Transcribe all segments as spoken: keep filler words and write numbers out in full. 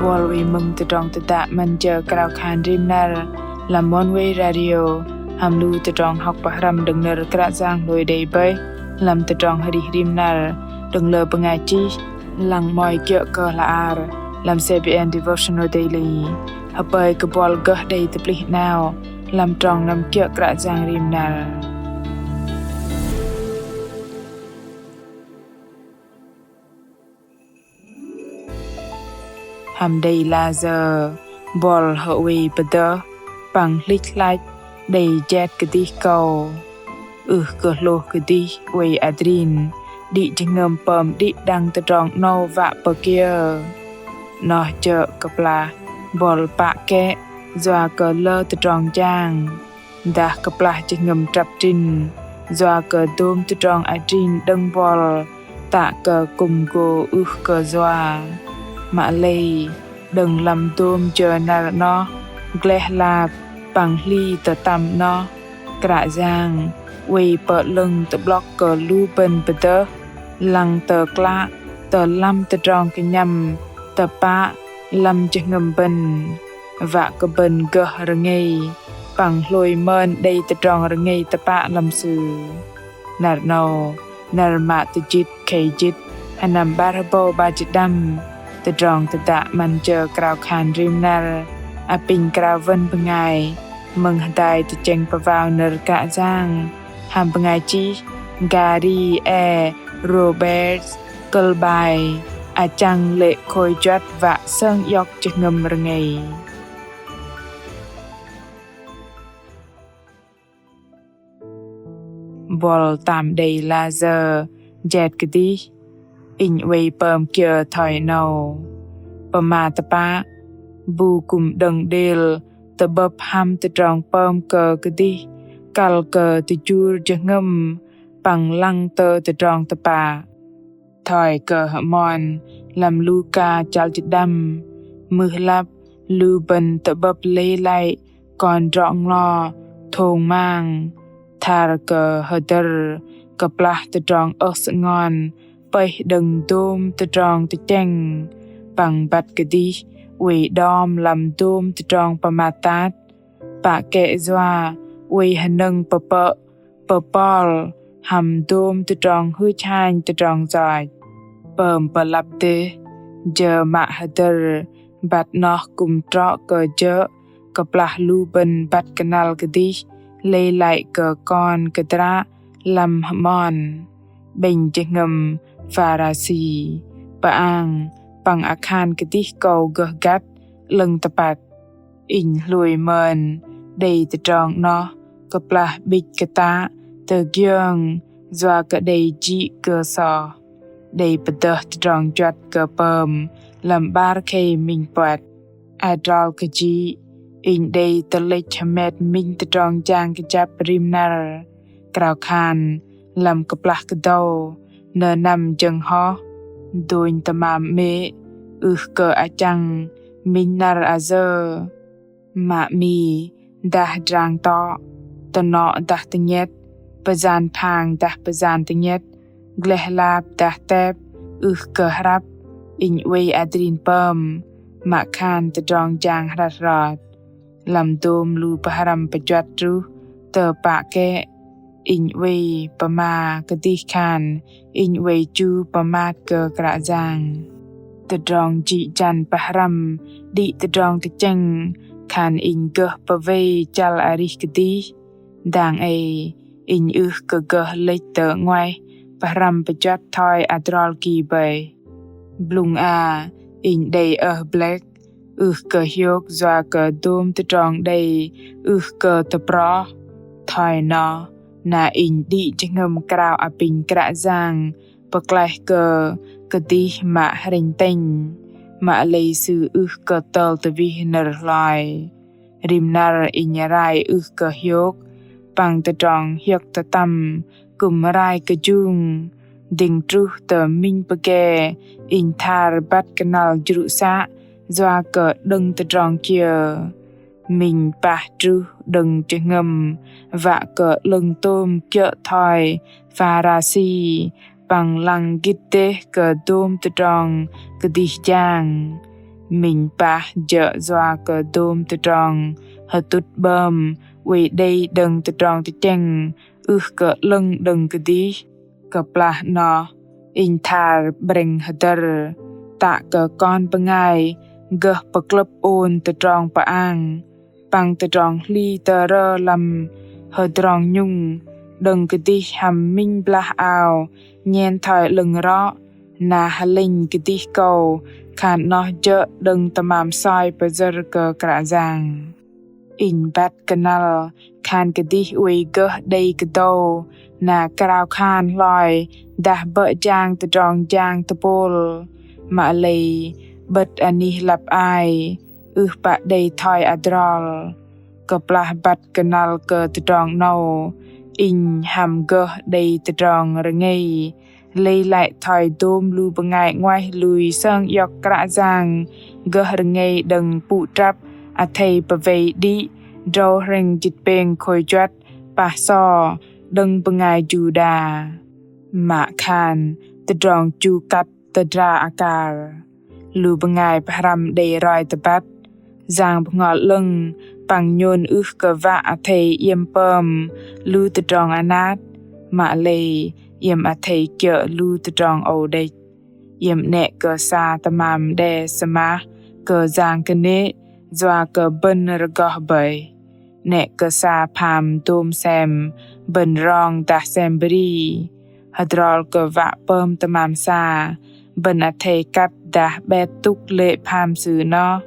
Buăl oei mơ̆ng tơdrong tơdă 'Măn jơ krao khan rim năr lăm Oneway Radio hăm lu tơdrong hŏk pơhrăm đơ̆ng nơ̆r Kră Yang hlôi đei bơih lăm tơdrong arih rim năr đơ̆ng lơ bơngai chih lăng mơ̆i kiơ̆ kơ hla ar lăm CBN Devotional Daily. Hơpơi kơ buăl gơh đei tơplih 'nao lăm trong năm kiơ̆ Kră Yang rim năr. Hăm đei lah sơ̆ buăl hơwei pơdơh păng hlĭch hlăch đei jet kơdih kâu. Ưh kơ hlôh kơdih oei adrin đĭ jơhngơ̆m pơm đĭ đăng tơdrong 'nâu wă pơkiơ. Noh jơ̆ kơplah buăl pă kĕ yua kơ lơ tơdrong jang. Dah kơplah jơhngơ̆m trăp trĭn yua kơ dôm tơdrong adrin đơ̆ng buăl tă kơ kư̆m gô ưh kơ yua. Mă lei đơ̆ng lăm dôm jơ năr 'noh, gleh lap păng hli tơtăm 'noh, Kră Yang oei pơ'lơ̆ng tơ'blŏk kơ lu bơ̆n pơdơh lăng tơklă tơ lăm tơdrong kơnhăm tơpă lăm jơhngơ̆m bơ̆n. Wă kơ bơ̆n gơh rơngei păng hlôi mơn đei tơdrong rơngei tơpă lăm Sư. Năr 'nâu, năr mă tơjĭt khei jĭt, sơnăm 'bar hơbâu 'bar jĭt đăm, tơdrong tơdă 'Măn jơ krao khan rim năr apinh krao wơn bơngai mơ̆ng hơdai tơchĕng pơwao nơ̆r Kră Yang hăm bơngai chih Gary E. Roberts, kơ̆l bai: Achăng lê̆ khôi juăt wă sơng iŏk jơhngơ̆m rơngei. Buăl tam đei lah sơ̆ jet kơdih, inh oei pơm kiơ thoi 'nâu? Pơma tơpă, bu kư̆m đơ̆ng đêl tơ'bơ̆p hăm tơdrong pơm kơ kơdih kăl kơ tơjur jơhngơ̆m păng lăng tơ tơdrong tơpă. Thoi kơ hơmon lăm Luka chăl jĭt đăm, mưh lăp lu bơ̆n tơ'bơ̆p lei lăi kon drŏ nglo thong mang, thar kơ hơdơ̆r kơplah tơdrong ơh sơngon pơih đơ̆ng dôm tơdrong tơchĕng, păng băt kơdih oei đom lăm dôm tơdrong pơmat tat, pă kĕ yua oei hơnơ̆ng pơpơ̆ pơpol hăm dôm tơdrong hưch hanh tơdrong yoch. Pơm pơlăp dêh, jơ mă hơdơ̆r băt noh kư̆m trŏ kơ jơ̆ kơplah lu bơ̆n băt kơnăl kơdih lei lăi kơ kon kơdră lăm hơmon. 'Bĕnh jơhngơ̆m Pharisi pơang păng akhan kơdih kâu gơh găt 'lơ̆ng tơpăt. Inh hlôi mơn đei tơdrong 'noh kơplah 'bĭch kơtă tơgiơng yua kơ đei jĭ kơ soh, đei pơdơh tơdrong juăt kơ pơm lăm 'bar khei minh puăt. Adrol kơ jĭ, inh đei tơlĕch hơmet minh tơdrong jang kơjăp rim năr, krao khan lăm kơplah kơdâu, nơnăm jơ̆ng hoh, dônh tơmam 'mê̆, ưh kơ achăng minh năr ayơ. Mă 'mi dah drang tŏ, tơnŏ dah tơngiĕt, pơjan phang dah pơjan tơngiĕt, gleh lap dah tep, ưh kơ hrăp, inh oei adrin pơm mă khan tơdrong jang hrăt hrot. Lăm dôm lu pơhrăm pơjuăt truh tơ pă kĕ, inh oei pơma kơdih khan inh oei chu pơmat kơ Kră Yang. Tơdrong jĭ jăn pơhrăm đĭ tơdrong tơchĕng khan inh gơh pơwei chăl arih kơdih. Dang ei inh ưh kơ gơh lĕch tơ 'nguaih pơhrăm pơjuăt thoi adrol ki bơih. Blŭng a, inh đei ơh blĕk, ưh kơ hiôk yua kơ dôm tơdrong đei ưh kơ tơproh. Thoi noh na inh đĭ jơhngơ̆m krao apinh Kră Yang pơklaih kơ kơdih mă hrĕnh tĕnh, mă lei Sư ưh kơ tơl tơwih nơ̆r hloi. Rim năr inh rai ưh kơ hiôk păng tơdrong hiơ̆k tơtăm kư̆m rai kơjung. Dĭng truh tơ minh pơge, inh thar băt kơnăl jrŭ să yua kơ đơ̆ng tơdrong kiơ. Minh pah truh đơ̆ng jơhngơ̆m wă kơ 'lơ̆ng tôm kiơ̆ thoi Pharisi păng lăng gĭt dêh kơ dôm tơdrong kơdih jang. Minh pah jơ̆ yua kơ dôm tơdrong hơtŭt 'bơm oei đei đơ̆ng tơdrong tơchĕng ưh kơ 'lơ̆ng đơ̆ng kơdih. Kơplah noh, inh thar 'brĕng hơdơ̆r tă kơ kon bơngai gơh pơklơ̆p ôn tơdrong pơang păng tơdrong hli tơrơ lăm hơdrong nhŭng đơ̆ng kơdih hăm minh blah ao nhen thoi 'lơ̆ng rŏ, na hơlĕnh kơdih kâu khan noh jơ̆ đơ̆ng tơmam soi pơyơ̆r kơ Kră Yang. Inh băt kơnăl khan kơdih oei gơh đei kơdâu na krao khan hloi dah bơ̆ jang tơdrong jang tơpôl, mă lei 'bơ̆t anih lăp ai ưh pă đei thoi adrol. Kơplah băt kơnăl kơ tơdrong 'nâu, inh hăm gơh đei tơdrong rơngei, lei lăi thoi dôm lu bơngai 'nguaih lui sơng iŏk Kră Yang gơh rơngei đơ̆ng pŭ trăp athei pơwei đĭ drâu hrĕng jĭt pêng khôi juăt pah so đơ̆ng bơngai Juđa. Mă khan tơdrong chu kăt tơdra akar. Lu bơngai pơhrăm đei roi tơbăt, Yang Bơhngol 'Lơ̆ng păng nhôn ưh kơ wă athei iĕm pơm lu tơdrong anat, mă lei iĕm athei kiơ̆ lu tơdrong âu đĕch. Iĕm 'nĕ kơ sa tơmam đe sơmah kơ yang kơnê̆ yua kơ bơ̆n rơgoh bơih. 'Nĕ kơ sa pham dôm sem bơ̆n rong dah sem bri. Hơdrol kơ wă pơm tơmam sa, bơ̆n athei kăt dah 'bet tŭk lê̆ pham sư noh.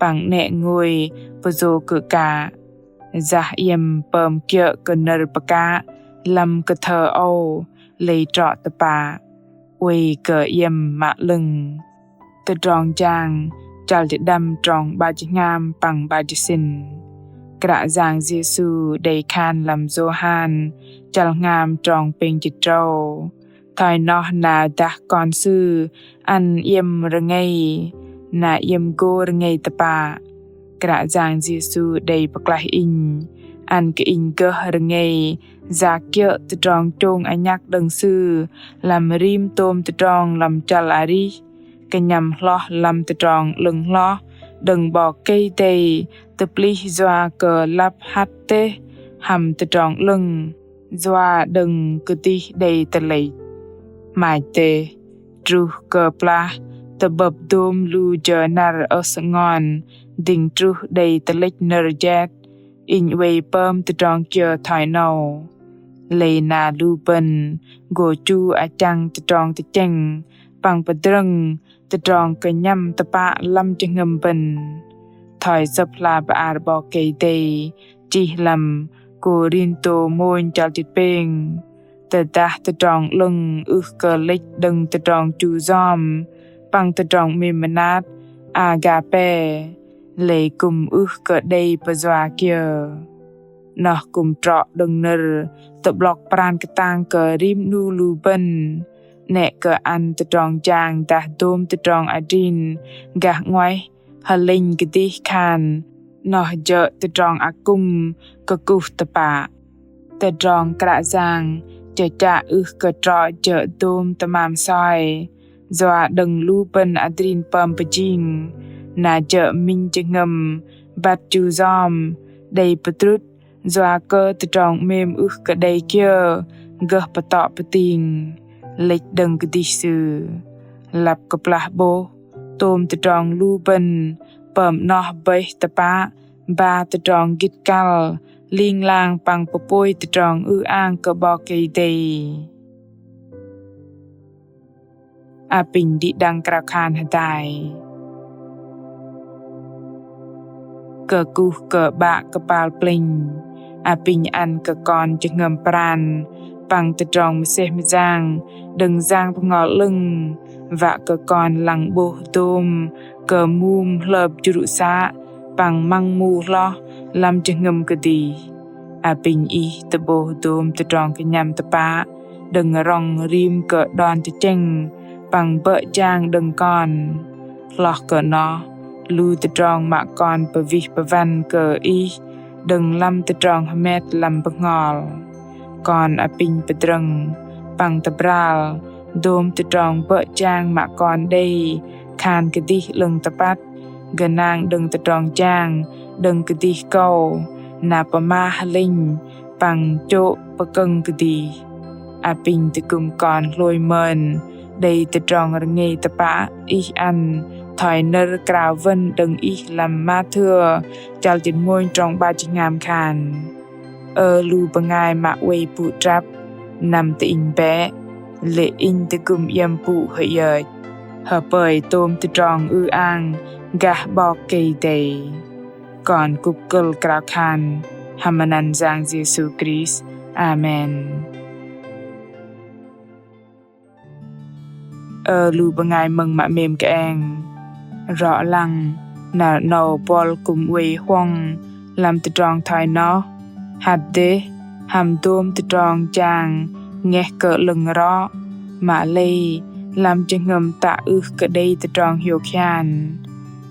Păng 'nĕ ngôi pơyô kơ kă. Jah iĕm pơm kiơ̆ kơ nơ̆r pơkă lăm kơthơ âu lei trŏ tơpă. Oei kơ iĕm mă 'lơ̆ng. Tơdrong Jang chăl jĭt đăm trong 'bar jĭt tơhngam păng 'bar jĭt tơsĭn. Kră Yang Yêsu đei khan lăm Yôhan chăl tơhngam trong pêng jĭt tơdrâu. Thoi noh na dah Kon Sư ăn iĕm rơngei, na iĕm gô rơngei tơpă. Kră Yang Yêsu đei pơklaih inh, ăn kơ inh gơh rơngei, yak kiơ̆ tơdrong chông anhăk đơ̆ng Sư, lăm rim tôm tơdrong lăm chăl arih, kơnhăm hloh lăm tơdrong 'lơ̆ng hloh, đơ̆ng 'Bok Kei-Dei, tơplih yua kơ lăp hăt têh, hăm tơdrong 'lơ̆ng, yua đơ̆ng kơdih đei tơlĕch. Hmach têh, truh kơplah tơ'bơ̆p dôm lu jơ năr ơh sơngon, dĭng truh đei tơlĕch nơ̆r jet, inh oei pơm tơdrong kiơ thoi 'nâu. Lei na lu bơ̆n gô chu achăng tơdrong tơchĕng, păng pơdrơ̆ng tơdrong kơnhăm tơpă lăm jơhngơ̆m bơ̆n. Thoi Sơ̆p hla bơar 'Bok Kei-Dei chih lăm Kôrintô mônh chăl jĭt pêng. Tơdah tơdrong 'lơ̆ng ưh kơ lĕch đơ̆ng tơdrong chu yom, păng tơdrong 'mêm mơnat, agape, lei kư̆m ưh kơ đei pơyua kiơ. Noh kư̆m trŏ đơ̆ng nơ̆r tơ'blŏk pran kơtang kơ rim 'nu lu bơ̆n. 'Nĕ kơ ăn tơdrong jang dah dôm tơdrong adrin gah 'nguaih hơlĕnh kơdih khan noh jơ̆ tơdrong akŭm kơkuh tơpă. Tơdrong Kră Yang chơchă ưh kơ trŏ jơ̆ dôm tơmam soi, yua đơ̆ng lu bơ̆n adrin pơm pơjing, na jơ̆ minh jơhngơ̆m băt chu yom, đei pơdrŭt, yua kơ tơdrong 'mêm ưh kơ đei kiơ gơh pơtŏ pơting, lĕch đơ̆ng kơdih sư. Lăp kơplah 'bôh, tôm tơdrong lu bơ̆n pơm noh bơih tơpă, ba tơdrong gĭt kăl, ling lang păng pơpôi tơdrong ư-ang kơ 'Bok Kei-Dei. Apinh đĭ đăng krao khan hơdai. Kơkuh kơ 'Bă kơpal plĕnh, apinh ăn kơ kon jơhngơ̆m pran păng tơdrong mơsêh mơyang đơ̆ng Yang Bơhngol 'Lơ̆ng, wă kơ kon lăng 'bôh dôm kơ mum hlơp jrŭ să păng măng mu hloh lăm jơhngơ̆m kơdih. Apinh Ih tơ'bôh dôm tơdrong kơnhăm tơpă đơ̆ng rŏng rim kơ đon tơchĕng păng bơ̆ jang đơ̆ng kon. Hloh kơ noh, lu tơdrong mă kon pơwih pơwăn kơ Ih đơ̆ng lăm tơdrong hơmet lăm bơhngol. Kon apinh pơdrơ̆ng păng tơbral dôm tơdrong bơ̆ jang mă kon đei khan kơdih 'lơ̆ng tơpăt gơnang đơ̆ng tơdrong jang đơ̆ng kơdih kâu, na pơma hơlĕnh păng chô̆ pơkơ̆ng kơdih. Apinh tơgŭm kon hlôi mơn đei tơdrong rơngei tơpă Ih ăn thoi nơ̆r krao wơ̆n đơ̆ng Ih lăm Mathêu chăl jĭt mônh trong 'bar jĭt hngam khan: Ơ lu bơngai mă oei pŭ trăp, năm tơ Inh bĕ, lê̆ Inh tơgŭm iĕm pŭ hơiơch. Hơpơi tôm tơdrong ư-ang gah 'Bok Kei-Dei. Kon kŭp kơ̆l krao khan hăm anăn Yang Yêsu Krist. Amen. Ơ lu bơngai mơ̆ng mă 'mêm kơeng. Rŏ lăng, năr 'nâu buăl kư̆m oei huŏng lăm tơdrong thoi noh. Hăt dêh, hăm dôm tơdrong jang ngeh kơ 'lơ̆ng rŏ, mă lei lăm jơhngơ̆m tă ưh kơ đei tơdrong hiôk hian.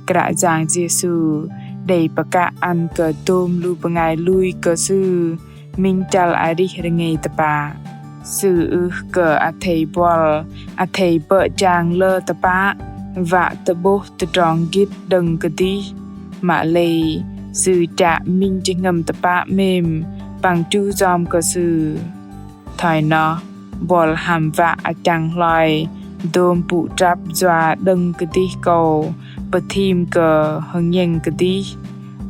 Kră Yang Yêsu đei pơkă ăn kơ dôm lu bơngai lui kơ Sư minh chăl arih rơngei tơpă. Sư ưh kơ athei buăl, athei bơ̆ jang lơ tơpă, wă tơ'bôh tơdrong gĭt đơ̆ng kơdih, mă lei Sư chă minh jơhngơ̆m tơpă 'mêm păng chu yom kơ Sư. Thoi noh, buăl hăm wă achăng hloi dôm pŭ trăp yua đơ̆ng kơdih kâu pơthim kơ hơngiĕng kơdih,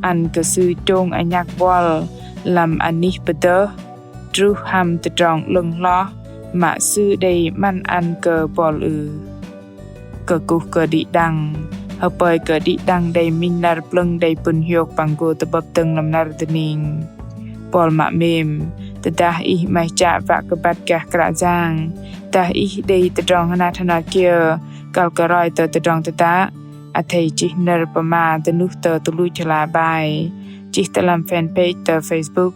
ăn kơ Sư chông anhăk buăl lăm anih pơdơh, truh hăm tơdrong 'lơ̆ng hloh mă Sư đei 'măn ăn kơ buăl ưh. Kơkuh kơ đĭ đăng, hơpơi kơ đĭ đăng đei minh năr plơ̆ng đei pŭn hiôk păng gô tơ'bơ̆p dơ̆ng lăm năr dơning. Buăl mă 'mêm, tơdah ih 'maih chă wă kơ băt gah Kră Yang, dah ih đei tơdrong hơnat hơnat kiơ kăl kơ roi tơ tơdrong tơdă, athei chih nơ̆r pơma dơnuh tơ tơluch hla bơar, chih tơ lăm fanpage tơ Facebook,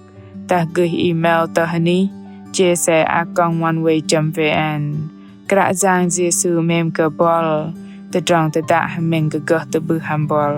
dah gơih email tơ hơnih jsa a còng oneway chấm vn. Kră Yang Yêsu 'mêm kơ buăl. Tơdrong tơdă hơmĕng gơh tơ'bưh hăm buăl.